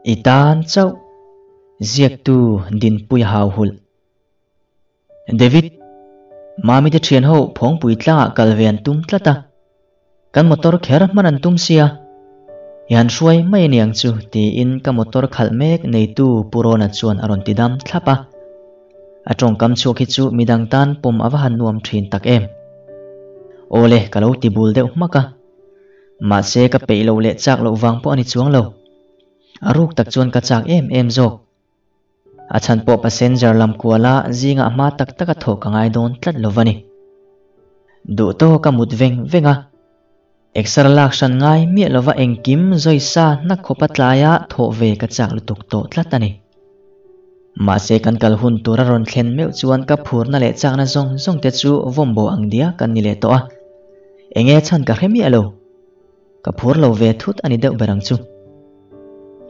I tan chauh ziaktu Dinpuia hauhulh. David, Mami te thian ho phawngpui tlangah kal ve an tum tlat a, kan motor kher hman an tum sia, i han hruai mai aniang chu tiin ka motor khalh mek neitu Pu Rona chuan a rawn ti dam thlap a. A tawngkam chhuak hi chu midang tan pawm a va han nuam thin tak em. Awle, ka lo ti bul deuh hmak a. Mahse ka peih loh leh chak loh vang pawh a ni chuang lo. A ruk tak chuan ka chak em em zawk. A chhan pawh passenger lam kuala zingah hma tak taka thawh ka ngai dawn tlat lo va ni. Duh tawk a mut veng veng a. Exer lak hran ngai miah lova engkim zawi sa hnak khawpa tlaia thawh ve ka chak lutuk tawh tlat a ni. Mahse kan kal hun tur a rawn thlen meuh chuan ka phurna leh chakna zawng zawng te chu vawmbo ang diak an ni leh tawh a. Enge chhan ka hre miah lo. Ka phur lo ve thut a ni deuh ber ang chu.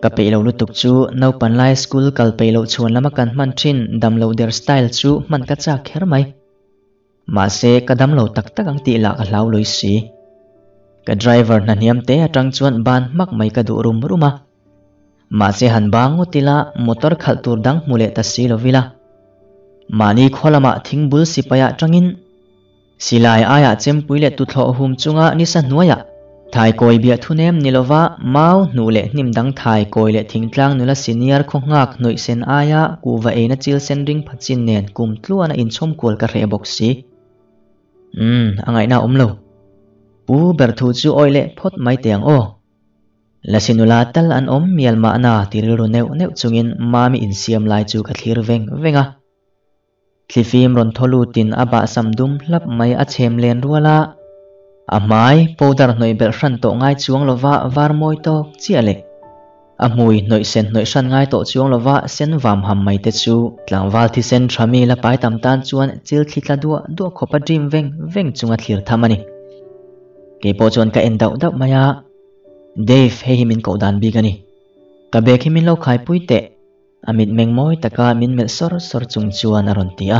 Ka peih lo lutuk chu naupan lai school kal peih loh chhuan lama kan hman thin dam lo der style chu hman ka chak kher mai. Mahse ka dam lo tak tak ang tih lah ka hlau lui si. Ka driver hna hniam te atang chuan ban hmak mai ka duh rum rum a. Mahse han bang ngawt ila motor khalh tur dang hmu leh ta si lo ila. Mahni khaw lamah thingbul sipai ah tangin Silai aiah chempui leh tuthlawh hum chunga nisa hnuaiah thaikawi biah thunem ni lova mau hnuh leh hnim dang thaikawi leh thingtlang nula senior khaw nghak hnawih sen aia kuhva eina chil sen ring pha chin nen kum tluan a inchhawm kual ka hreh bawk si. Umm, a ngaihna a awm lo. Pu ber thu chu awih leh phawt mai teh ang aw. Lasi nula tal an awm mial mahna ti rilru neuh neuh chungin Mami insiam lai chu ka thlir veng veng a. Thlifim rawn thaw lutin a bahsam dum hlap mai a chhem len rual a, a hmai powder hnawih belh hran tawh ngai chuang lova var mawi tawk chiah leh a hmui hnawih sen hnawih hran ngai tawh chuang lova sen vam ham mai te chu tlangval thisen tha mi la pai tam tan chuan chil thli tla duah duah khawpa dream veng veng chunga thlir tham a ni. Keipawh chuan ka en dauh dauh mai a, Dave hei hi min koh dan bik a ni. Ka bag hi min lo khaipui teh. A mitmeng mawi taka min melh sawr sawr chung chuan a rawn ti a.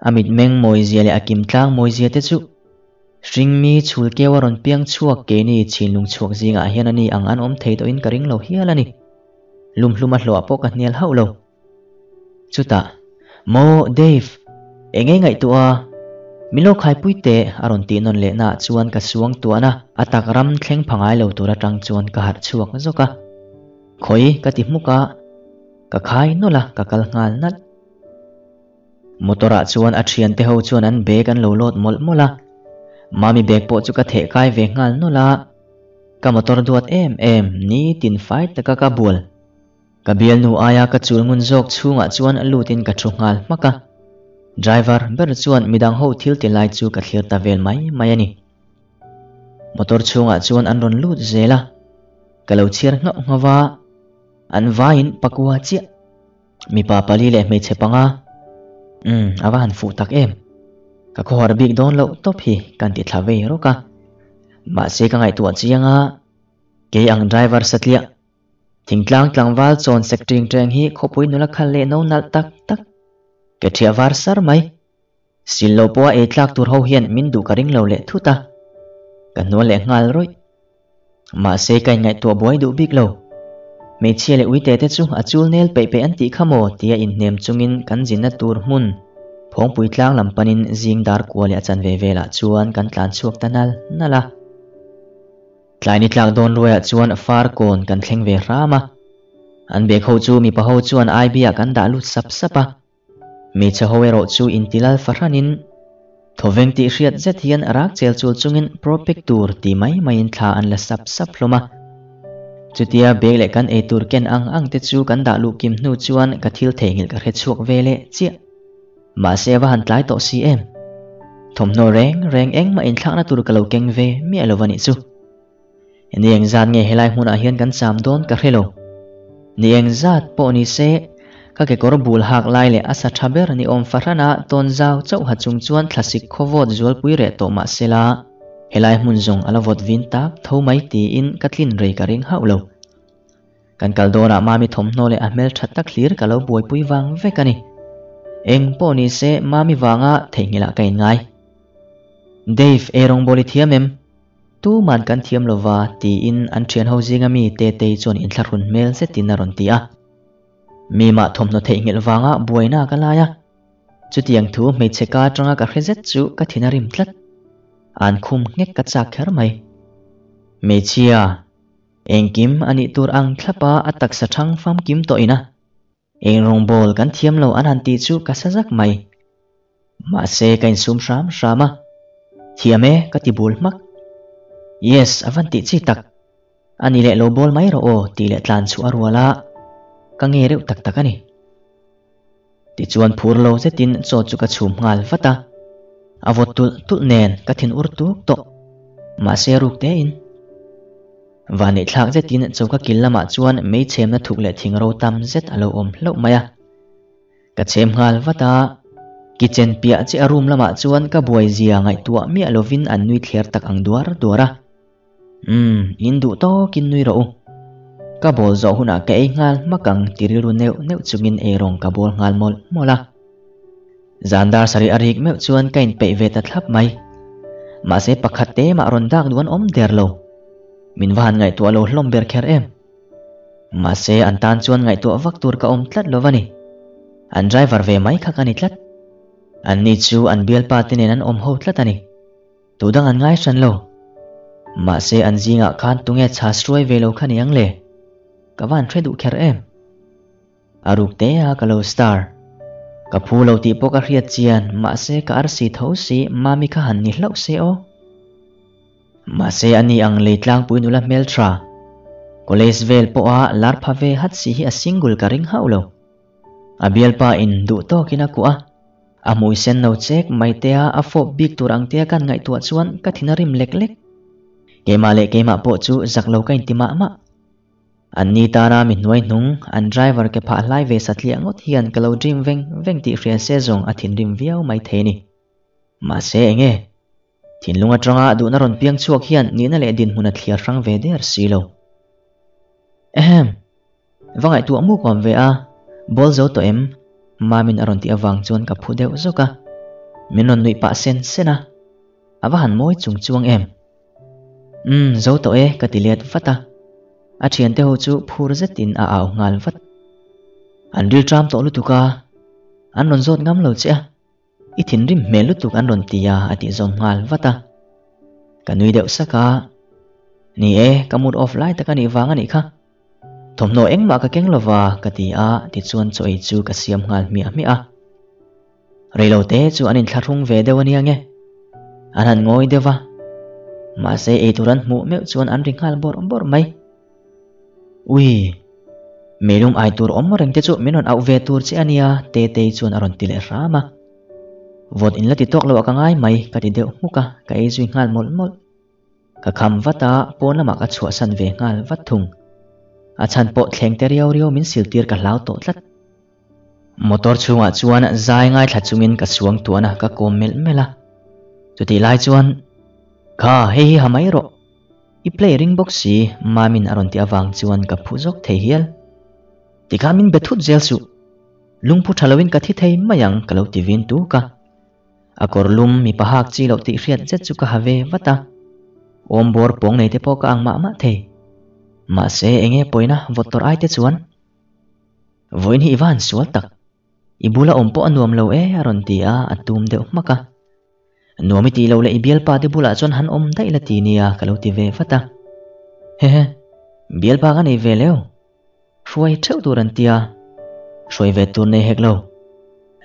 A mitmeng mawizia leh a kimtlang mawizia te chu hringmi chhul keu a rawn piang chhuak keini chhinlung chhuak zingah hian a ni ang an awm thei tawhin ka ring lo hial a ni. Lumhlum a hlawh pawh ka hnial hauh lo. Chutah, Maw Dave, eng nge ngaihtuah a? Min lo khaipui teh a rawn tih nawn leh naah chuan ka suang tuan a, a tak ram thleng pha ngai lo tur atang chuan ka harh chhuak zawk a. Khawi ka ti hmuk a, ka khai nawlh a, ka kal nghal nalh. Motor ah chuan a thiante ho chuan an bag an lo load mawlh mawlh a, Mami bag pawh chu ka theh kai ve nghal nawlh a, ka motor duat em em nitin fai taka ka bual. Ka bialnu aia ka chul ngun zawk chhungah chuan lutin ka thu nghal hmak a, driver ber chuan midang ho thil ti lai chu ka thlir ta vel mai mai a ni. Motor chhungah chuan an rawn lut zel a, ka lo chhiar nghauh nghauh a, an vaiin pakua chiah, mipa pali leh hmeichhe panga, umm a va han fuh tak em, ka khawhar bik dawn loh tawp hi kan ti thla vei rawk a, mahse ka ngaihtuah chiang a, kei ang driver satliah, thingtlang tlangval chawn sek ṭing ṭeng hi khawpui nula khal leh no nalh tak tak, ke ṭhiah var sar mai. Sil lo pawha ei tlak tur ho hian min duh ka ring lo leh thut a, ka hnual leh nghal rawih. Mahse ka inngaihtuah buai duh bik lo. Hmeichhia leh uite te chu a chul nel peih peih an tih kha maw tia inhnem chungin kan zinna tur hmun Phawngpui tlang lam panin zing dar kua leh a chanve velah chuan kan tlan chhuak ta nal nal a. Tlai ni tlak dawn ruaiah chuan far kawn kan thleng ve hram a. An bag ho chu mipa ho chuan IB ah kan dah lut sap sap a. Hmeichhe ho erawh chu intilal fahranin thawveng tih hriat zet hian rak chel chul chungin propek tur ti mai maiin thla an la sap sap hlawm a. Chutia bag leh kan eitur ken ang ang te chu kan dah luh kim hnu chuan ka thil theihnghilh ka hre chhuak ve leh chiah. Mahse a va han tlai tawh si em. Thawmhnaw reng reng engmah inthlakna tur ka lo keng ve miah lo va nih chu. Ni engzat nge helai hmunah hian kan cham dawn ka hre lo. Ni engzat pawh ni se, ka kekawr bul hak lai leh a sa tha ber ni awm fahrana tawn zau chauh ha chung chuan thlasik khawvawt zualpui reh tawh mah sela, helai hmun zawng a la vawt vin tak tho mai tiin ka tlin rei ka ring hauh lo. Kan kal dawnah Mami thawmhnaw leh a hmeltha tak hlir ka lo buaipui vang vek a ni. Eng pawh ni se Mami vanga theihnghilh ah ka inngai. Dave, ei rawngbawl i thiam em? Tuman kan thiam lova tiin an thian ho zinga mi Tetei chuan inthlahrun hmel zetin a rawn ti a. Mima thawmhnaw theihnghilh vanga buaina ka lai a, chutiang thu hmeichhe ka atanga ka hre zet chu ka thin a rim tlat. An khum nghek ka chak kher mai. Hmeichhia, engkim a nih tur ang thlapa a taksa thang famkim tawh ina eng rawngbawl kan thiam lo an han tih chu ka sa zak mai. Mahse ka insum hram hram a, thiam e ka ti bul hmak. Yes, a van tih chi tak. A ni leh lo bawl mai rawh aw tih leh tlan chhuah a rual a, ka nge reuh tak tak a ni. Tichuan phur lo zetin chaw chu ka chhum nghal vat a, a vawt tulh tulh nen ka thin ur tuk tawh. Mahse ruk tein. Vaneihthlak zetin choka kil lamah chuan mei chhemna thuk leh thing ro tam zet a lo awm hlauh mai a. Ka chhem nghal vat a, kitchen piah chiah room lamah chuan ka buai zia ngaihtuah miah lovin an nui thler tak ang duar duar a. Umm, in duh tawkin nui rawh u. Ka bawl zawh hunah ka ei nghal hmak ang ti rilru neuh neuh chungin eirawng ka bawl nghal mawlh mawlh a. Zan dar sarih a rik meuh chuan ka inpeih ve ta thlap mai. Mahse pakhat te mah rawn dak duh an awm der lo. Min va han ngaihtuah lo hlawm ber kher em. Mahse an tan chuan ngaihtuah vak tur ka awm tlat lo va ni. An driver ve mai kha ka ni tlat. Anni chu an bialpa te nen an awm ho tlat a ni. Tu dang an ngai hran lo. Mahse an zingah khan tunge chhas hruai ve lo kha ni ang le? Ka van hre duh kher em? A ruk te a ka lo star. Ka phu lo tih pawh ka hriat chian, mahse ka arsi tho si Mami kha han ni hlauh se aw. Mahse ani ang lei tlangpui nula hmeltha. College vel pawha lar pha ve hat si hi a single ka ring hauh lo. A bialpa in duh tawkin a kuah a, a hmui sen no chek mai te a a fawp bik tur ang tia kan ngaihtuah chuan ka thin a rim lek lek. Keimah leh keimah pawh chu zak lo ka inti mah mah. An ni tana mi hnuai hnung, an driver ke phah hlai ve satliah ngawt hian ka lo dream veng veng tih hria se zawng a thinrim viau mai thei ni. Mahse enge? Thinlung atanga duhna rawn piang chhuak hian nihna leh dinhmun a thliar hrang ve der si lo. Ehem! Va ngaihtuah muk awm ve a, bawl zo tawh em? Mamin a rawn tih avang chuan ka phu deuh zawk a. Min rawn nuih pah sen sen a. A va han mawi chung chuang em? Umm, zo tawh e, ka ti let vat a. A thiante ho chu phur zetin a au nghal vat. An ril tram tawh lutuk a, an rawn zawt ngam lo che a. I thinrim hmel lutuk an rawn ti a, a tih zawm nghal vat a. Ka nui deuh sak a, Ni e, ka mood off lai tak a nih vang a nih kha. Thawmhnaw engmah ka keng lova, ka ti a, tichuan chaw ei chu ka siam nghal hmiah hmiah a. Reilote chu an inthlahrung ve deuh a nia nge. An han ngawi deuh va, mahse eitur an hmuh meuh chuan an ri nghal bawrh bawrh mai. Ui! Meilum ai tur awm reng te chu min rawn auh ve tur che a nia, Tetei chuan a rawn ti leh hram a. Vawt in la ti tawk lo ah ka ngai mai, ka ti deuh hmuk a, ka ei zui nghal mawlh mawlh. Ka kham vat a, pawn lamah ka chhuahsan ve nghal vat thung. A chhan pawh thleng te riau riau min siltir ka hlau tawh tlat. Motor chhungah chuan zai ngaithla chungin ka suang tuan a, ka kawm melh melh a. Chutih lai chuan, Kha, hei hi ha mai rawh. I play ring bawk si, Mamin a rawn tih avang chuan ka phu zawk thei hial. Tikha min be thut zel suh. Lungphu tha loin ka thi thei mai ang ka lo ti vin tuk a. A kawr lum mipa hak chi loh tih hriat zet chu ka ha ve vat a. Awm bawr pawng nei te pawh ka ang mah mah thei. Mahse enge pawina vawt tawrh ai te chuan. Vawiin hi i va han sual tak. I bula awm pawh a nuam lo e a rawn ti a, a tum deuh hmak a. Nuam i tih loh leh i bialpa te bulah chuan han awm daih la ti nia ka lo ti ve vat a. Hehe, bialpa ka nei ve leu. Hruai theuh tur an tia. Hruai ve tur nei hek lo.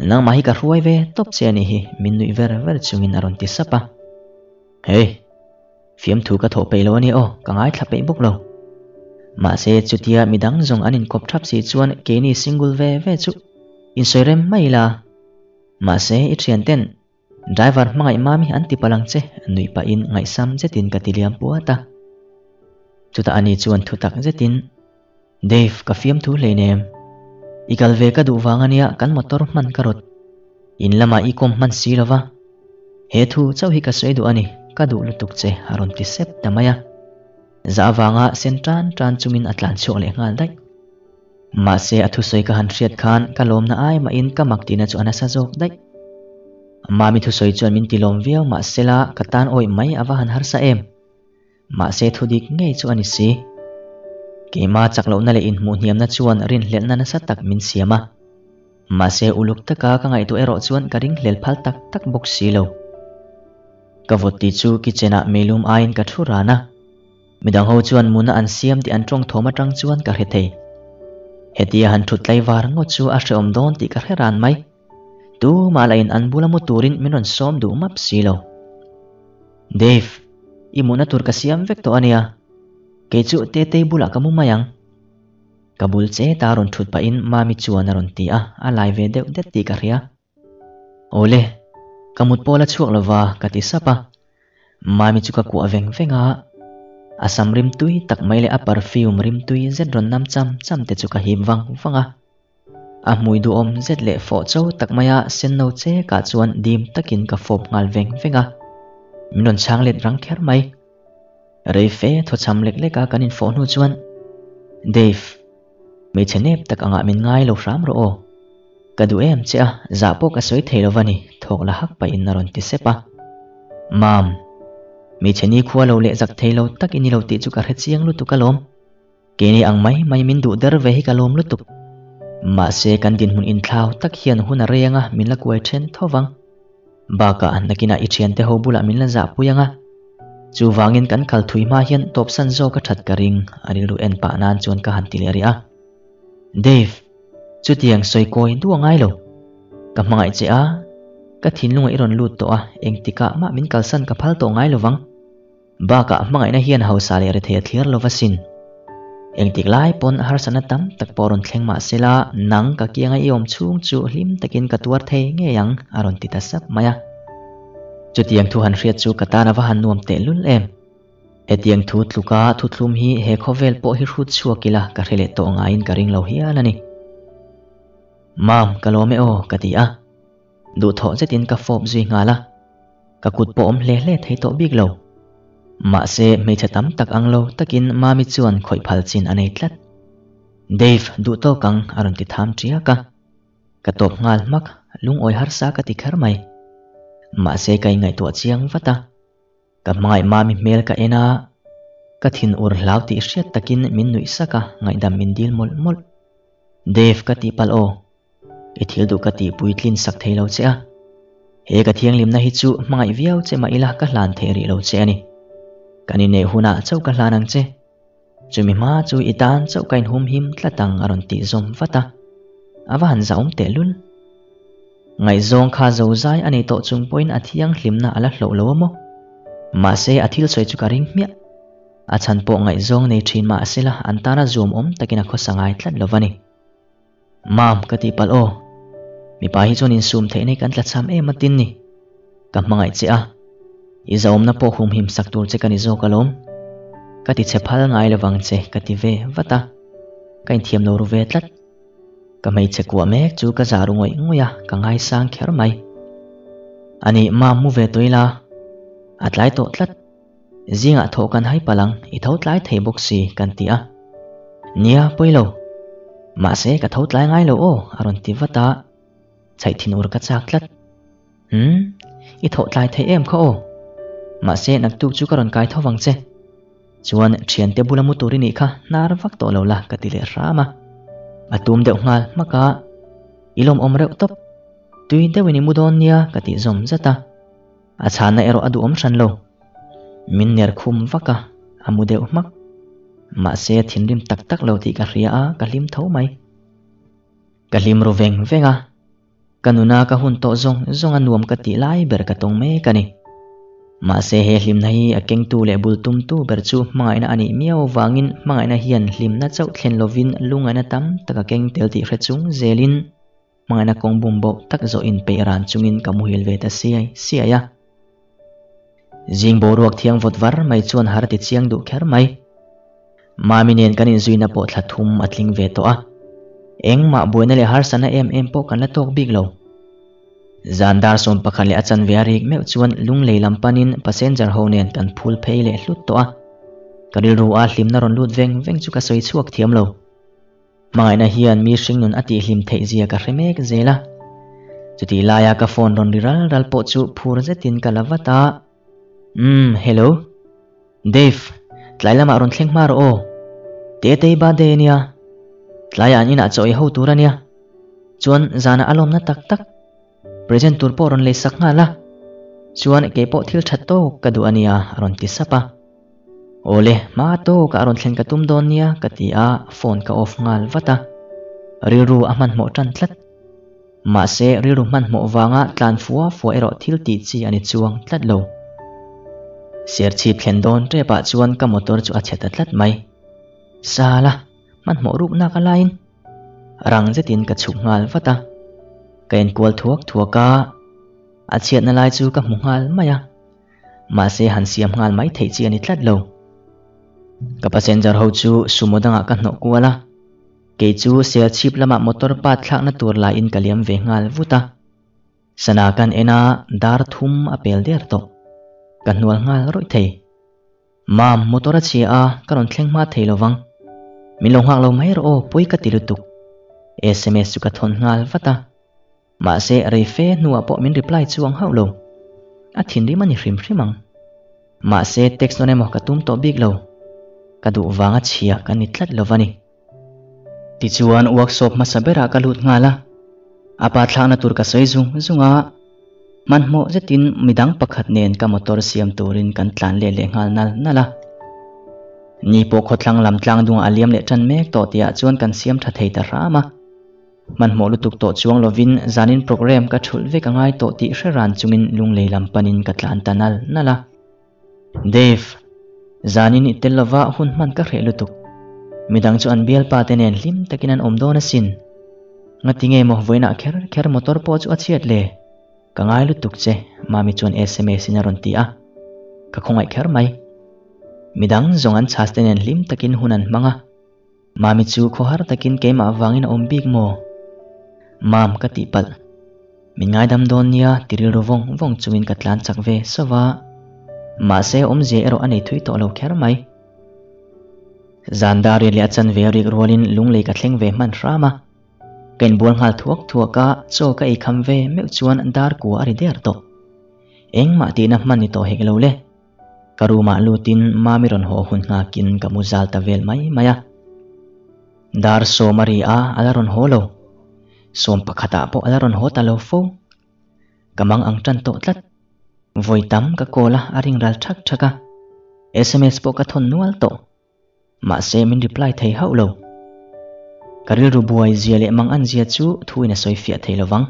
Nangmah hi ka hruai ve tawp che a nih hi min nuih ver ver chungin a rawn ti sap a. Hey! Fiamthu ka thawh peih lo a nia aw, ka ngaithla peih bawk lo. Mahse chutia midang zawng an inkawp thap si chuan keini single ve ve chu insawi rem mai ila. Mahse i thianten Driver hmangaih mami an ti palh ang che, nuih pahin ngaihsam zetin ka ti liam puat a. Chutah ani chuan thu tak zetin, Dave, ka fiamthu hleinem. I kal ve ka duh vang ania kan motor hman ka rawt. In lamah i kawm hman si lova. He thu chauh hi ka sawi duh a ni, ka duh lutuk che, a rawn ti sep ta mai a. Zah avanga sen tan tan chungin a tlan chhuak leh nghal daih. Mahse a thusawi ka han hriat khan ka lawmna ai mahin ka mak tihna chu a nasa zawk daih. Mami thusawi chuan min ti lawm viau mahsela ka tan awih mai a va han harsa em. Mahse thudik ngei chu a ni si. Keima chak lohna leh inhmuh hniamna chuan rinhlelhna nasa tak min siam a. Mahse uluk taka ka ngaihtuah erawh chuan ka ringhlel phal tak tak bawk si lo. Ka vawt tih chu kitchen ah meilum aiin ka thu ran a. Midang ho chuan muna an siam tih an tawng thawm atang chuan ka hre thei. Hetia han thut tlaivar ngawt chu a hreawm dawn tih ka hre ran mai. Tumah lah in an bula mu turin min rawn sawm duh map si lo. Dave, i mutna tur ka siam vek tawh a nia. Kei chu Tetei bulah ka mu mai ang. Ka bul che ta rawn thut pahin Mami chuan a rawn ti a, a lai ve deuh det tih ka hria. Awle, ka mut pawh la chhuak lova ka ti sap a. Mami chu ka kuah veng veng a, a sam rim tui tak mai leh a perfume rim tui zet rawn nam cham cham te chu ka hip vang vang a. A hmui duhawm zet leh fawh cho tak maia senno chekah chuan dim takin ka fawp nghal veng veng a, min rawn chhang let rang kher mai. Rei fe thawchham lek leka kan infawh hnu chuan, Dave, hmeichhe nep tak angah min ngai lo hram rawh aw. Ka duh em che a, zah pawh ka sawi thei lo va ni, thawk la hak pahin a rawn ti sep a. Mam, hmeichhe nikhua lo leh zak thei lo tak i ni lo tih chu ka hre chiang lutuk alawm. Keini ang mai mai min duh der ve hi ka lawm lutuk. Mahse kan dinhmun inthlau tak hian hun a rei anga min la kuai then tho vang. Bakah nakinah i thiante ho bulah min la zahpui anga. Chuvangin kan kal thui hma hian tawpsan zawk a that ka ring, a rilru en pah nan chuan ka han ti leh rih a. Dave, chutiang sawi kawi duh a ngai lo. Ka hmangaih che a, ka thinlungah i rawn lut tawh a, engtikah mah min kalsan ka phal tawh ngai lovang. Bakah hmangaihna hian hausa leh rethei a thlir lo va sin. Engtik lai pawn harsatna tam tak pawh rawn thleng mah sela, nang ka kianga i awm chhung chu hlim takin ka tuar thei ngei ang, a rawn ti ta sap mai a. Chutiang thu han hriat chu ka tan a va han nuam tehlul em. Hetiang thu tluka thuthlum hi he khawvel pawh hi hrut chhuak ila ka hre leh tawh ngaiin ka ring lo hial a ni. Mam, ka lawm e aw, ka ti a. Duhthawh zetin ka fawp zui nghal a, ka kut pawh awm hle hle thei tawh bik lo. Mahse, hmeichhe tam tak ang lo takin Mami chuan khawih phal chin a nei tlat. Dave, duh tawk ang, a rawn ti tham ṭiak a. Ka tawp nghal hmak, lungawi harsa ka ti kher mai. Mahse, ka inngaihtuah chiang vat a. Ka hmangaih Mami hmel ka en a, ka thin ur hlau tih hriat takin min nuih sak a, ngaihdam min dil mawlh mawlh. Dave ka tih palh aw, i thil duh ka tih puitlin sak thei lo che a. He ka thianghlimna hi chu hmangaih viau che mah ila ka hlan thei rih lo che a ni. Kan inneih hunah chauh ka hlan ang che. Chumi hma chu i tan chauh ka inhumhim tlat ang a rawn tih zawm vat a. A va han zahawm tehlul. Ngaihzawng kha zo zai a nei tawh chung pawhin a thianghlimna a la hloh lo a maw? Mahse a thil sawi chu ka ring hmiah. A chhan pawh ngaihzawng nei thin mah sela an tana zuam awm takin a khawsa ngai tlat lo va ni. Mam, ka tih palh aw. Mipa hi chuan insum theih nei kan tlachham em atin ni. Ka hmangaih che a. I zahawmna pawh humhim sak tur che ka ni zawk alawm. Ka ti chhe phal ngai lovang che ka ti ve vat a. Ka inthiam lo ru ve tlat. Ka hmeichhe kuah mek chu ka zah ru ngawih ngawih a, ka ngaisang kher mai. A nih mam mu ve tawh ila, a tlai tawh tlat. Zingah thawh kan hai palh ang, i tho tlai thei bawk si kan ti a. Nia, pawi lo. Mahse ka tho tlai ngai lo aw, a rawn ti vat a. Chhaih thin ur ka chak tlat. Umm, i thawh tlai thei em kha aw. Mahse naktuk chu ka rawn kai tho vang che. Chuan thiante bula mu tur i nih kha hnar vak tawh lo la ka ti leh hram a. A tum deuh nghal hmak a, I lawmawm reuh tawp. Tui deuhin i mu dawn nia ka tih zawm zat a. A chhanna erawh a duhawm hran lo. Min ner khum vak a, a mu deuh hmak. Mahse thinrim tak tak lo tih ka hria a, ka hlim tho mai. Ka hlim ru veng veng a. Ka nuna ka hun tawh zawng zawng a nuam ka tih lai ber ka tawng mek a ni. Mahse he hlimna hi a kengtu leh bul tumtu ber chu hmangaihna a nih miau avangin hmangaihna hian hlimna chauh thlen lovin lungaihna tam tak a keng tel tih hre chung zelin hmangaihna kawng bum bawh tak zawh inpeih ran chungin ka muhil ve ta siai siai a. Zing boruak thiang vawt var mai chuan har ti chiang duh kher mai. Mami nen kan inzuina pawh thla thum a tling ve tawh a. Engmah buaina leh harsatna em em pawh kan la tawk bik lo. Zan dar 11 leh a chanve a rik meuh chuan lunglei lam panin passenger ho nen kan phul phei leh hlut tawh a. Ka rilru a hlimna rawn lut veng veng chu ka sawi chhuak thiam lo. Hmangaihna hian mi hringnun a tihhlim theih zia ka hre mek zel a. Chutih laia ka phone rawn ri ral ral pawh chu phur zetin ka la vat a. Umm, hello. Dave, tlai lamah rawn thleng hma rawh aw. Tetei birthday a nia. Tlaiah an inah chaw ei ho tur a nia. Chuan zanah a lawmna tak tak present tur pawh rawn lei sak nghal a. Chuan kei pawh thil tha tawk ka duh a nia a rawn ti sap a. Awle, hma tawkah a rawn thlen ka tum dawn nia ka ti a, phone ka off nghal vat a. Rilru a hmanhmawh tan tlat. Mahse, rilru hmanhmawh vanga tlan fua fua erawh thil tih chi a ni chuang tlat lo. Serchhip thlen dawn tepah chuan ka motor chu a chhe ta tlat mai. Sala, hmanhmawh rukna ka laiin rang zetin ka chhuk nghal vat a. Ka enkual thuak thuak a, a chhiatna lai chu ka hmu nghal mai a. Mahse, han siam nghal mai theih chi a ni tlat lo. Ka passenger ho chu sumo dangah ka hnawh kual a. Kei chu Serchhip lamah motor pat thlakna tur laiin ka liam ve nghal vut a. Sana kan en a, dar thum a pel der tawh. Ka hnual nghal rawih thei. Mam, motor a chhia a, ka rawn thleng hma thei lo vang. Min lo nghak lo mai rawh aw, pawi ka ti lutuk. Sms chu ka thawn nghal vat a. Mahse, rei fe hnuah pawh min reply chuang hauh lo. A thinrim a ni hrim hrim ang. Mahse, text nawn emaw ka tum tawh bik lo. Ka duh vanga chhia ka ni tlat lo va ni. Tichuan, workshop hmasa berah ka lut nghal a. A pa thlakna tur ka sawi zung zung a. Hmanhmawh zetin midang pakhat nen ka motor siam turin kan tlan leh leh nghal nal nal a. Ni pawh khawthlang lam tlang dungah a liam leh tan mek tawh tihah chuan kan siam tha thei ta hram a. Hmanhmawh lutuk tawh chuang lovin zanin programme ka thulh vek a ngai tawh tih hre ran chungin lunglei lam panin ka tlan ta nal nal a. Dave, zanin i tel lova hun hman ka hreh lutuk. Midang chu an bialpa te nen hlim takin an awm dawn asin. Ngati nge maw vawiinah kher kher motor pawh chu a chhiat le? Ka ngai lutuk che, Mami chuan sms in a rawn ti a. Ka khawngaih kher mai. Midang zawng an chhas te nen hlim takin hun an hmang a. Mami chu khawhar takin keimah vangin a awm bik maw? Mam ka tih palh. Min ngaidam dawn nia ti rilru vawng vawng chungin ka tlan chak ve sauh a. Mahse awmzia erawh a nei thui tawh lo kher mai. Zan dar riat leh a chanve a rik rualin lunglei ka thleng ve hman hram a. Ka inbual nghal thuak thuak a, chaw ka ei kham ve meuh chuan dar kua a ri der tawh. Engmah tihna hman ni tawh hek lo le. Ka room ah lutin Mami rawn haw hun nghakin ka mu zal ta vel mai mai a. Dar sawm a ri a, a la rawn haw lo. Sawm pakhatah pawh a la rawn haw ta lo fo. Ka mang ang tan tawh tlat. Vawi tam ka call a, a ring ral thak thak a. Sms pawh ka thawn nual tawh. Mahse min reply thei hauh lo. Ka rilru buai zia leh mang an zia chu thu in a sawi fiah thei lovang.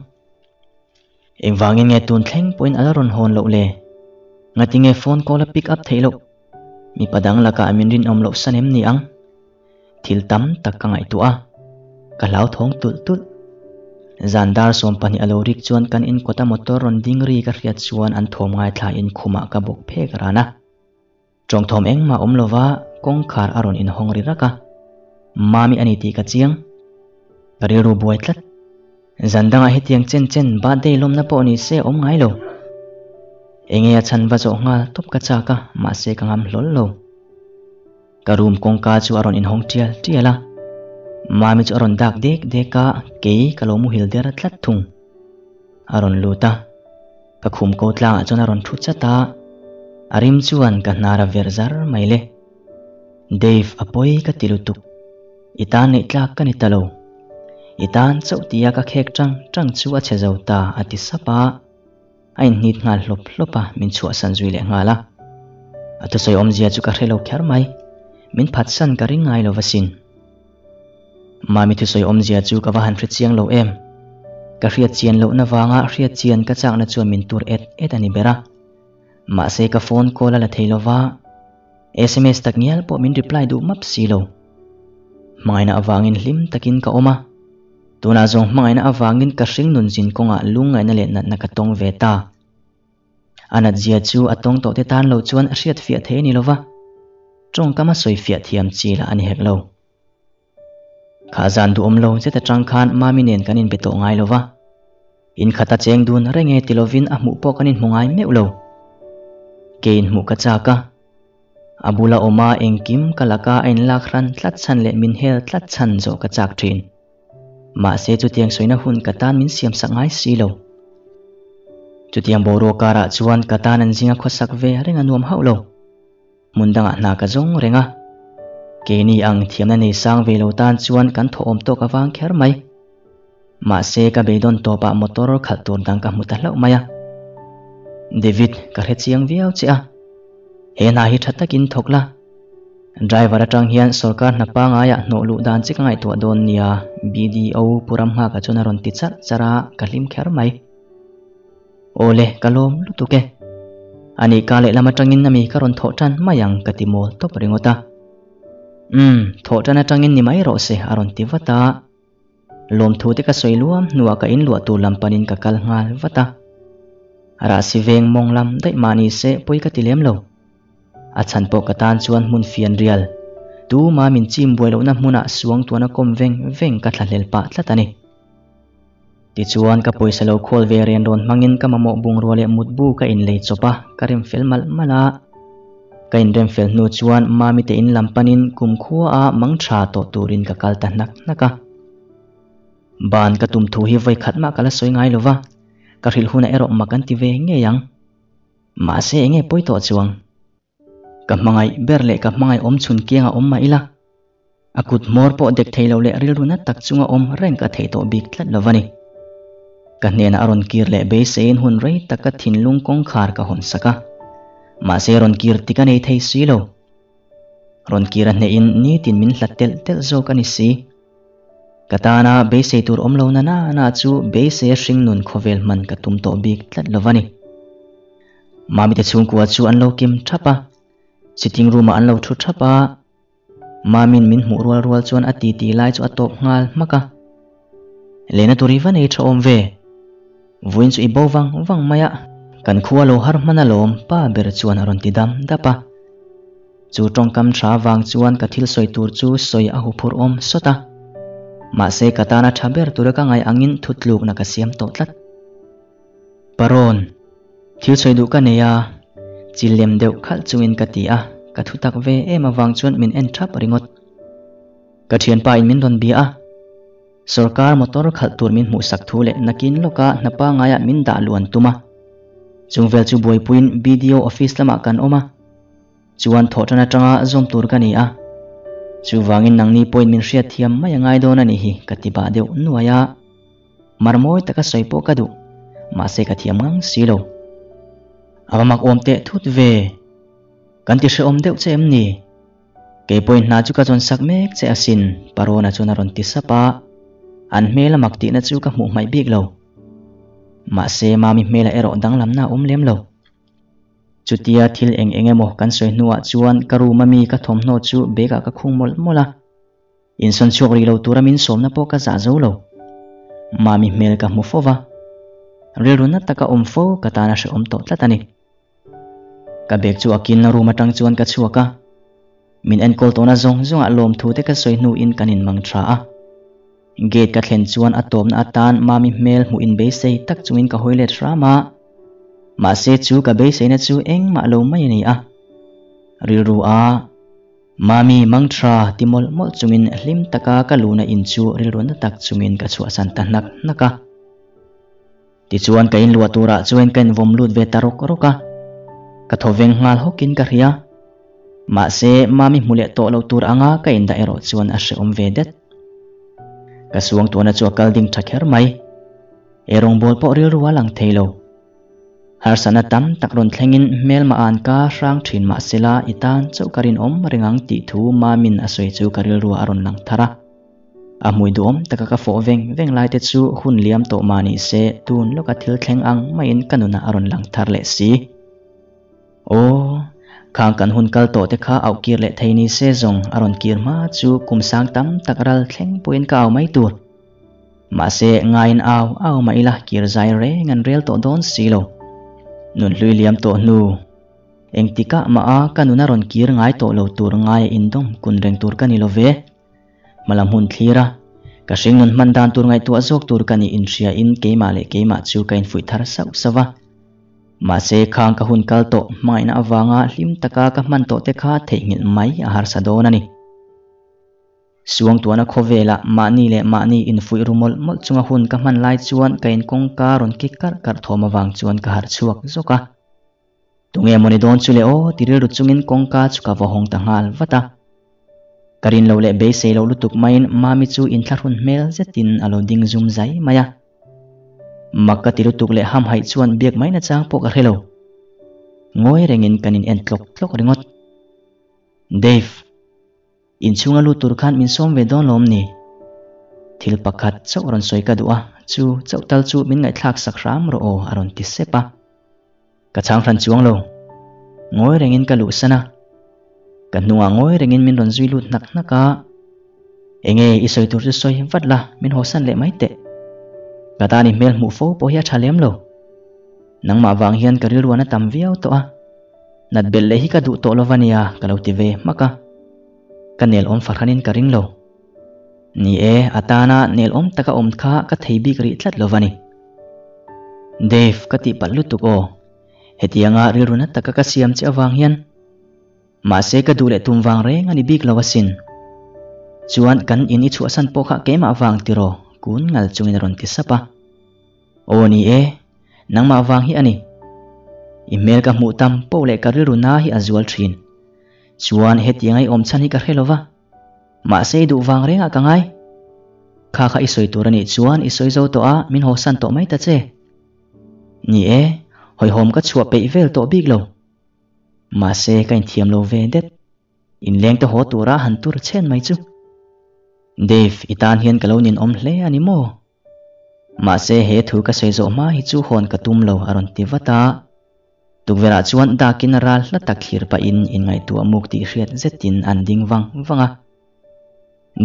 Engvangin nge tun thleng pawhin a la rawn hawn loh le? Ngatinge phone call a pick up theih loh? Mipa dang lakah min rinawm loh san em ni ang? Thil tam tak ka ngaihtuah a, ka hlauthawng tulh tulh. Zan dar 12 a lo rik chuan kan inkawta motor rawn ding ri ka hriat chuan an thawm ngaithlain khumah ka bawk phek ran a. Tawngthawm engmah awm lova kawngkhar a rawn inhawng ri rak a, Mami a ni tih ka chiang. Ka rilru buai tlat. Zan dangah hetiang chen chen birthday lawmna pawh ni se awm ngai lo. Enge a chhan va zawh nghal tawp ka chak a, mahse ka ngam hlawl lo. Ka room kawngka chu a rawn inhawng tial tial a, Mami chu a rawn dak dek dek a, kei ka lo muhil der tlat thung. A rawn lut a, ka khum ko tlangah chuan a rawn thu chat a, a rim chuan ka hnar a verh zar mai le. Dave a pawi ka ti lutuk, i tan neih tlak ka ni ta lo. I tan chauh tia ka khek tang tang chu a chhe zo ta a ti sap a, a inhnit nghal hlawp hlawp a, min chhuahsan zui leh nghal a. A thusawi awmzia chu ka hre lo kher mai, min phatsan ka ring ngai lo va sin. Mami thusawi awmzia chu ka va han hre chiang lo em. Ka hriat chian lohna vanga hriat chian ka chakna chuan min tur et et a ni ber a. Mahse ka phone call a la thei lova, sms tak ngial pawh min reply duh map si lo. Hmangaihna avangin hlim takin ka awm a. Tunah zawng hmangaihna avangin ka hring nun zin kawngah lungngaihna leh natna ka tawng ve ta. A natzia chu a tawng tawhte tan lo chuan hriat fiah thei a ni lova, tawngkam a sawi fiah thiam chi lah a ni hek lo. Kha zan duhawm lo zet atang khan Mami nen kan inbe tawh ngai lova, in khata cheng dun reng e ti lovin a hmuh pawh kan inhmu ngai meuh lo. Ke inhmuh ka chak a, a bula awma engkim ka laka a inlak hran tlat chhan leh min hel tlat chhan zawh ka chak thin. Mahse chutiang sawina hun ka tan min siam sak ngai si lo. Chutiang boruak karah chuan ka tan an zinga khawsak ve reng a nuam hauh lo. Hmun dangah hna ka zawng reng a. Keini ang thiamna nei sang ve lo tan chuan kan thawhawm tawk avang kher mai. Mahse ka beidawn tawpah motor khalh tur dang ka hmu ta hlauh mai a. David, ka hre chiang viau che a. He hna hi tha takin thawk la. Driver atang hian sorkar hna pangaiah hnawh luh dan che ka ngaihtuah dawn nia, BDO Pu Ramnghaka chuan a rawn ti charh charh a, ka hlim kher mai. Awle, ka lawm lutuk e. Ani ka lehlam atangin ami ka rawn thawh tan mai ang ka ti mawl tawp ringawt a. Umm, thawh tan atangin ni mai rawh se a rawn ti vat a. Lawmthu te ka sawi luam hnuah ka inluah tur lam panin ka kal nghal vat a. Rahsi veng mawng lam daih mah ni se pawi ka ti lem lo. A chhan pawh ka tan chuan hmun fian rial, tuma min chim buai lohna hmunah suangtuahna kawm veng veng ka thlahlel pah tlat a ni. Tichuan ka pawisa lo khawl ve rian rawn hmangin ka mamawh bungrua leh mutbu ka inlei chawp a, ka rem fel malh malh a. Ka inrem fel hnu chuan Mami te in lam panin kumkhua a mang tha tawh turin ka kal ta hnak hnak a. Ban ka tum thu hi vawi khat mah ka la sawi ngai lo va, ka hrilh hunah erawh mak an ti ve ngei ang. Mahse enge pawi tawh chuang? Ka hmangaih ber leh ka hmangaih awm chhun kiangah awm mah ila, a kut hmawr pawh dek thei lo leh rilru na tak chunga awm reng ka theih tawh bik tlat lo va ni. Ka hnenah a rawn kir leh beiseiin hun rei tak ka thinlung kawngkhar ka hawn sak a, mahse rawn kir tik a nei thei si lo. Rawn kir a hnehin nitin min hlat telh telh zawk a ni si. Ka tana beisei tur awm lo na na na chu beisei a hringnun khawvel hman ka tum tawh bik tlat lo va ni. Mami te chhungkua chu an lo kim thap a, sitting room ah an lo thu thap a, Mami'n min hmuh rual rual chuan a titi lai chu a tawp nghal hmak a. Lena tur i va nei tha awm ve, vawiin chu i bo vang vang mai a, kan khua lo har hman alawm pa ber chuan a rawn ti dam dap a. Chu tawngkam tha vang chuan ka thil sawi tur chu sawi a huphurh awm sawt a, mahse ka tana tha ber tura ka ngaih angin thutlukna ka siam tawh tlat. Parawn, thil sawi duh ka nei a, chil lem deuh khalh chungin ka ti a, ka thu tak ve em avang chuan min en thap ringawt. Ka thianpa in min rawn bia a, sawrkar motor khalh tur min hmuhsak thu leh nakin lawka hna pangaiah min dah luan tum a. Chung vel chu buaipuiin BDO office lamah kan awm a, chuan thawhtan atanga zawm tur ka ni a. Chuvangin nangni pawhin min hriatthiam mai a ngai dawn a nih hi ka ti bah deuh nuai a. Mar mawi taka sawi pawh ka duh, mahse ka thiam ngang si lo. A va mak awm teh thut ve. Kan ti hrehawm deuh che em ni? Kei pawhin hna chu ka zawn sak mek che asin, Parona chuan a rawn ti sap a. An hmel a mak tihna chu ka hmuh hmaih bik lo. Mahse Mami hmelah erawh danglamna a awm lem lo. Chutia thil eng eng emaw kan sawi hnuah chuan ka room ami ka thawmhnaw chu bag ah ka khung mawlh mawlh a. Insawn chhuak rih lo tura min sawmna pawh ka zah zo lo. Mami hmel ka hmu fo va, rilru na taka awm fo ka tan a hrehawm tawh tlat a ni. Ka bag chu a kilna room atang chuan ka chhuak a, min enkawl tawhna zawng zawngah lawmthu te ka sawi hnuin kan inmang tha a. Gate ka thlen chuan a tawpna atan Mami hmel hmuh inbeisei tak chungin ka hawi let hram a, mahse chu ka beiseina chu engmah lo mai a ni a. Rilru a. Mami Mangthra ti mawlh mawlh chungin hlim taka ka luna in chu rilru na tak chungin ka chhuahsan ta hnak hnak a. Tichuan ka inluah turah chuan ka invawm lut ve ta rawk rawk a, ka thaw veng nghal hawkin ka hria. Mahse Mami hmu leh tawh lo tur anga ka indah erawh chuan a hrehawm ve det. Ka suangtuahna chu a kal ding tha kher mai. Eirawngbawl pawh rilru a lang thei lo. Harsatna tam tak rawn thlengin hmelma an ka hrang thin mahsela i tan chauh ka rinawm reng ang tih thu Mamin a sawi chu ka rilruah a rawn lang thar a. A hmui duhawm taka ka fawh veng veng lai te chu hun liam tawh mah ni se tun lawka thil thleng ang maiin ka nunah a rawn lang thar leh si. Aw, khang kan hun kal tawh te kha auh kir leh thei ni se zawng a rawn kir hma chu kum sang tam tak ral thleng pawhin ka au mai tur. Mahse, ngaiin au au mah ila kir zai reng an rel tawh dawn si lo. Nunhlui liam tawh hnu, engtikah mah a ka nun a rawn kir ngai tawh lo tur ngaia indawm kun reng tur ka ni lo ve. Hmalam hun thlir a, ka hringnun hman dan tur ngaihtuah zawk tur ka nih inhriain keimah leh keimah chu ka infuih thar sauh sauh a. Mahse, khang ka hun kal tawh hmangaihna avanga hlim taka ka hman tawh te kha theihnghilh mai a harsa dawn a ni. Suangtuahna khawvelah mahni leh mahni infuih ru mawlh mawlh chunga hun ka hman lai chuan ka in kawngka rawn kik karh karh thawm avang chuan ka harh chhuak zawk a. Tunge mawni dawn chu le aw ti rilru chungin kawngka chu ka va hawng ta nghal vat a. Ka rin lo leh beisei loh lutuk maiin Mami chu inthlahrun hmel zetin a lo ding zum zai mai a. Mak ka ti lutuk leh hamhaih chuan biak mai nachang pawh ka hre lo. Ngawi rengin kan in en tlawk tlawk ringawt. Dave. Inchhunga lut tur khan min sawm ve dawn lawm ni? Thil pakhat chauh rawn sawi ka duh a, chu chauh tal chu min ngaihthlak sak hram rawh aw a rawn ti sep a. Ka chhang hran chuang lo. Ngawi rengin ka luhsan a. Ka hnungah ngawi rengin min rawn zui lut hnak hnak a. Enge i sawi tur chu sawi vat la, min hawsan leh mai teh. Ka tan i hmel hmuh fo pawh hi a tha lem lo. Nangmah vang hian ka rilruan a tam viau tawh a. Nat belh leh hi ka duh tawh lo va nia ka lo ti ve hmak a. Ka nel awm fahranin ka ring lo. Ni e, a tana nel awm taka awm kha ka thei bik rih tlat lo va ni. Dave, ka tih palh lutuk aw. Hetianga rilru na taka ka siam che avang hian. Mahse ka duh leh tum vang reng a ni bik lo asin. Chuan kan in i chhuahsan pawh kha keimah vang tiraw kun ngal chungin a rawn ti sap a. Aw ni e, nangmah vang hi a ni. I hmel ka hmuh tam poh leh ka rilru na hi a zual thin. Chuan hetianga i awm chhan hi ka hre lo va. Mahse i duh vang rengah ka ngai. Kha kha i sawi tur a nih chuan i sawi zo tawh a, min hawsan tawh mai ta che. Ni e, hawihhawm ka chhuah peih vel tawh bik lo. Mahse ka inthiam lo ve det. Inleng te haw tura han tur chhen mai chu. Dave, i tan hian ka lo ninawm hle a ni maw? Mahse he thu ka sawi zawh hma hi chu hawn ka tum lo a rawn ti vat a. Tukverhah chuan dakin ral hla tak thlir pahin inngaihtuah muk tih hriat zetin an ding vang vang a.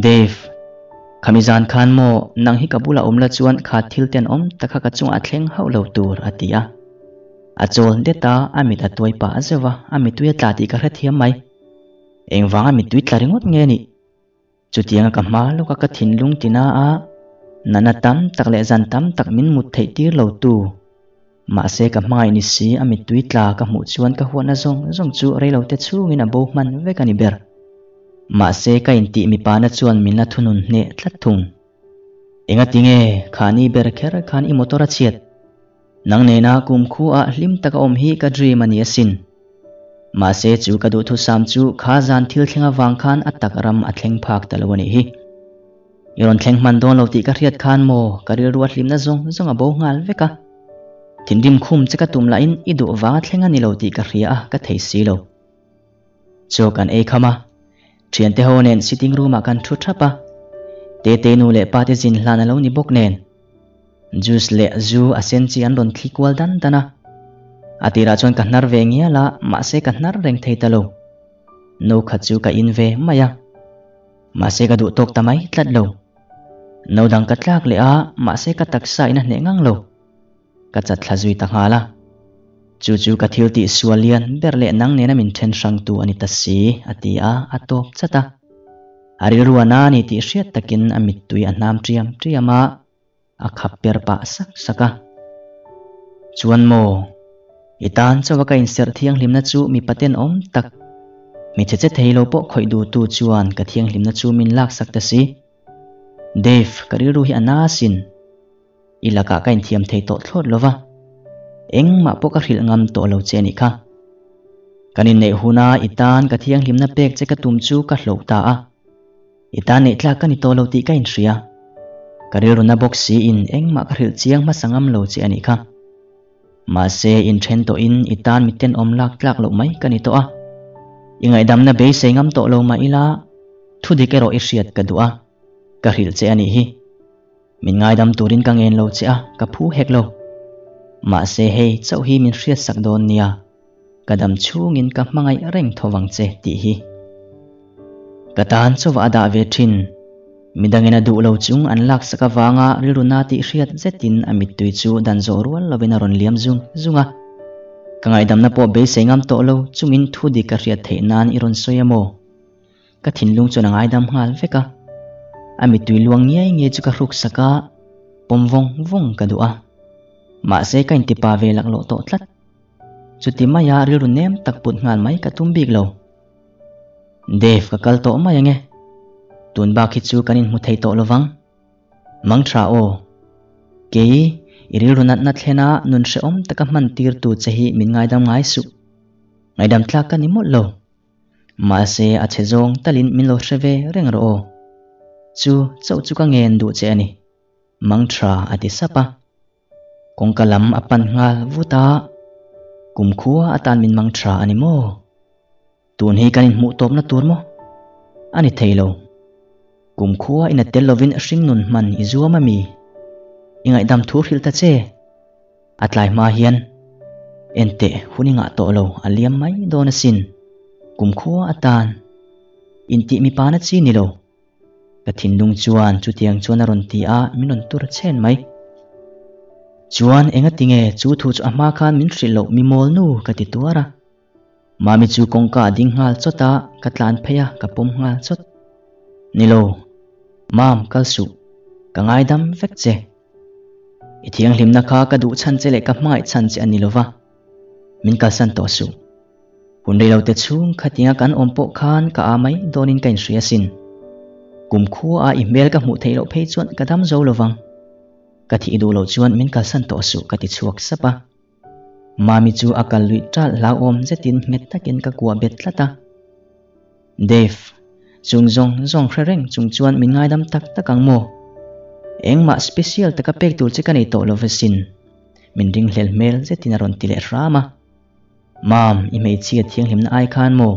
Dave, khami zan khan maw nang hi ka bulah awm la chuan kha thil tenawm tak kha ka chungah a thleng hauh lo tur a ti a. A chawl det a, a mit a tuai pah zeuh a, a mittui a tla tih ka hrethiam mai. Engvanga mittui tla ringawt nge nih? Chutianga ka hma lawka ka thinlung tina a, natna tam tak leh zan tam tak min mut theih tir lo tu. Mahse ka hmangaih ni si a mittui tla ka hmuh chuan ka huatna zawng zawng chu reilote chhungin a bo hman vek a ni ber. Mahse ka intih mipana chuan min la thunun hneh tlat thung. Engatinge khani ber kher khan i motor a chhiat? Nang nena kumkhua hlim taka awm hi ka dream a ni asin. Mahse chu ka duhthusam chu kha zan thil thleng avang khan a tak ram a thleng phak ta lo a nih hi. I rawn thleng hman dawn lo tih ka hriat khan maw ka rilru a hlimna zawng zawng a bo nghal vek a. Thinrim khum che ka tum lahin i duh vanga thleng a ni lo tih ka hria a ka thei si lo. Chaw kan ei kham a, thiante ho nen sitting room ah kan thu thap a. Tete nu leh pa te zin hlan a lo ni bawk nen. Juice leh zu a sen chi an rawn thli kual dan dan a. A tirah chuan ka hnar ve ngial a, mahse ka hnar reng thei ta lo. No khat chu ka in ve mai a. Mahse ka duh tawk ta mai tlat lo. No dang ka tlak leh a, mahse ka taksa in a hneh ngang lo. Ka chat thla zui ta nghal a. Chu chu ka thil tih sual lian ber leh nang nena min then hrangtu a ni ta si, a ti a, a tawp chat a. A rilru a na a ni tih hriat takin a mittui a hnam ṭiam ṭiam a, a khap per pah sak sak a. Chuan maw, i tan chauha ka inserh thianghlimna chu mipa tenawm tak, hmeichhe che thei lo pawh khawih duhtu chuan ka thianghlimna chu min laksak ta si. Dave, ka rilru hi a na asin. I lakah ka inthiam thei tawh thlawt lo va, engmah pawh ka hrilh ngam tawh lo che a nih kha. Kan inneih huna i tan ka thianghlimna pek che ka tum chu ka hloh ta a, i tan neih tlak ka ni tawh lo tih ka inhria. Ka rilruna bawk siin engmah ka hrilh chiang hmasa ngam lo che a nih kha. Mahse, inthen tawhin i tan miten awm lak tlak loh mai ka ni tawh a. I ngaihdamna beisei ngam tawh lo mah ila, thudik erawh i hriat ka duh a, ka hrilh che a nih hi. Min ngaidam turin ka ngen lo che a, ka phu hek lo. Mahse hei chauh hi min hriatsak dawn nia, ka dam chhungin ka hmangaih reng tho vang che tih hi. Ka tan chauhah a dah ve thin. Midangin a duh lo chung an laksak avanga rilru na tih hriat zetin a mittui chu dan zawh rual lovin a rawn liam zung zung a. Ka ngaihdamna pawh beisei ngam tawh lo chungin thu dik ka hriat theih nan i rawn sawi a maw? Ka thinlung chuan a ngaidam nghal vek a, a mittui luang ngiai ngiai chu ka hruk sak a, pawm vawng vawng ka duh a. Mahse ka intipa ve laklawh tawh tlat. Chuti maia rilru nem tak put nghal mai ka tum bik lo. Dave ka kal tawh mai ange. Tun bak hi chu kan inhmu thei tawh lovang. Mang tha aw. Kei, i rilru natna thlena nun hrehawm taka hman tirtu che hi min ngaidam ngai suh. Ngaihdam tlak ka ni mawlh lo. Mahse a chhe zawng talin min lo hre ve reng rawh aw. Chu chauh chu ka ngen duh che a ni. Mang tha a ti sap a. Kawngka lam a pan nghal vut a. Kumkhua atan min mang tha a ni maw? Tun hi kan inhmuh tawpna tur maw? A ni thei lo. Kumkhua ina tel lovin hringnun hman i zuam a mi? I ngaihdam thu hrilh ta che. A tlai hma hian enteh hun i ngah tawh lo a liam mai dawn asin. Kumkhua atan intih mipa na chi ni lo. Ka thinlung chuan chutiang chuan a rawn ti a, min rawn tur chhen mai. Chuan engatinge chu thu chu a hma khan min hrilh loh mi mawl nu ka ti tuar a. Mami chu kawngka a ding nghal chawt a, ka tlan phei a, ka pawm nghal chawt. Ni lo, Mam, kal suh. Ka ngaidam vek che. I thianghlimna kha ka duh chhan che leh ka hmangaih chhan che a ni lo va, min kalsan tawh suh. Hun rei lo te chhung khatinga kan awm pawh khan ka a mai dawnin ka inhria asin. Kumkhua a i hmel ka hmuh theih loh phei chuan ka dam zo lo vang. Ka thih duh loh chuan min kalsan tawh suh ka ti chhuak sap a. Mami chu a kal luih ṭalh hlauhawm zetin nghet takin ka kuah bet tlat a. Dave, chung zawng zawng hre reng chung chuan min ngaidam tak tak ang maw? Engmah special taka pek tur che ka nei tawh lo ve sin. Min ringhlel hmel zetin a rawn ti leh hram a. Mam, i hmeichhia thianghlimna ai khan maw?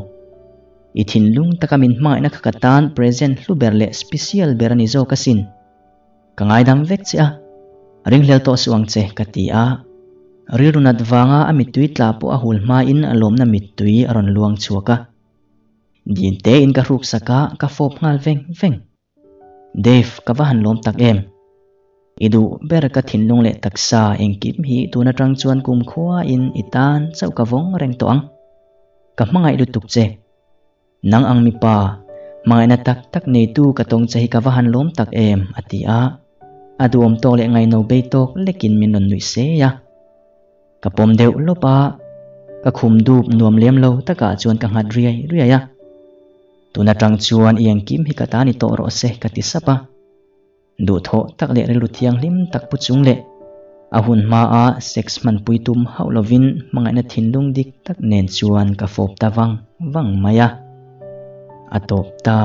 I thinlung taka min hmangaihna kha ka tan present hlu ber leh special ber a ni zawk asin. Ka ngaidam vek che a, ringhlel tawh suh ang che, ka ti a. Rilru nat vanga a mittui tla pawh a hul hmain a lawmna mittui a rawn luang chhuak a. Din tein ka hruk sak a, ka fawp nghal veng veng. Dave, ka va han lawm tak em? I duh ber ka thinlung leh taksa engkim hi tun atang chuan kumkhuain i tan chauh ka vawng reng tawh ang. Ka hmangaih lutuk che. Nang ang mipa, hmangaihna tak tak neitu ka tawng che hi ka va han lawm tak em, a ti a. A duhawm tawk leh ngaihno bei tawk lekin min rawn nuih sei a. Ka pawm deuh lawp a, ka khum dup nuam lem lo takah chuan ka nghat riai riai a. Tun atang chuan i engkim hi ka ta ni tawh rawh se, ka ti sap a. Duhthawh tak leh rilru thianghlim tak pu chung leh a hun hmaa sex hmanpui tum hauh lovin hmangaihna thinlung dik tak nen chuan ka fawp ta vang vang mai a. A tawp ta.